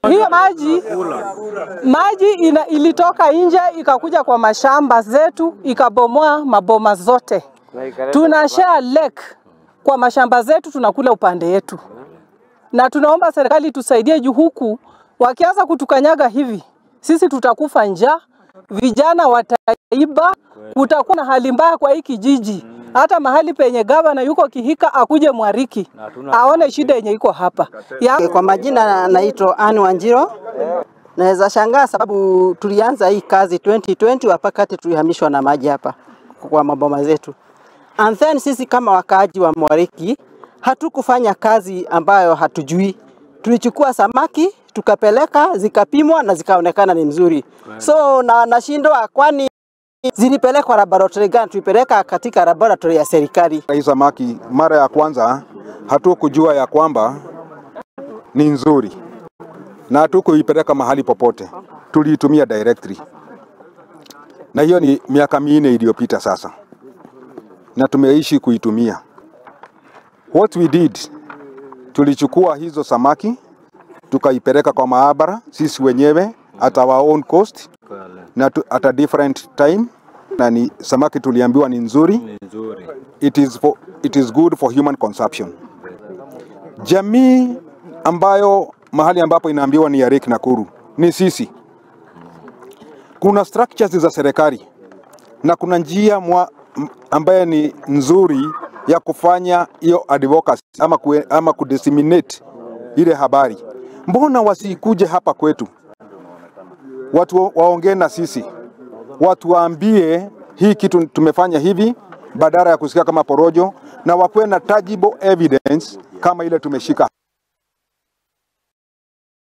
Hiyo maji ilitoka nje ikakuja kwa mashamba zetu ikabomoa maboma zote. Tuna share lake kwa mashamba zetu, tunakula upande yetu. Na tunaomba serikali tusaidie juu huku wakianza kutukanyaga hivi sisi tutakufa njaa, vijana wataiba, kutakuwa na hali mbaya kwa hii kijiji. Hata mahali penye gavana yuko Kihika akuje Mwariki aone shida yenye iko hapa. Kwa majina naitwa Anne Wanjiro. Naweza shangaa sababu tulianza hii kazi 2020 wakati tulihamishwa na maji hapa kwa maboma zetu. And then sisi kama wakaaji wa Mwariki hatukufanya kazi ambayo hatujui. Tulichukua samaki tukapeleka, zikapimwa na zikaonekana ni mzuri. So na nashindwa kwani zilipelekwa laboratory gani? Tulipeleka katika laboratory ya serikali. Hii samaki mara ya kwanza hatukujua ya kwamba ni nzuri na hatukuipeleka mahali popote, tuliitumia directly, na hiyo ni miaka 4 iliyopita sasa, na tumeishi kuitumia. What we did, tulichukua hizo samaki tukaipeleka kwa maabara sisi wenyewe at our own cost na at a different time, na ni samaki tuliambiwa ni nzuri. It is good for human consumption. Jamii ambayo mahali ambapo inaambiwa ni ya Lake Nakuru ni sisi. Kuna structures za serikali na kuna njia ambaye ni nzuri ya kufanya hiyo advocacy ama kudisseminate ile habari. Mbona wasikuje hapa kwetu? Watu waongee na sisi, watu waambie hii kitu tumefanya hivi, badala ya kusikia kama porojo, na wakuwe na tangible evidence kama ile tumeshika.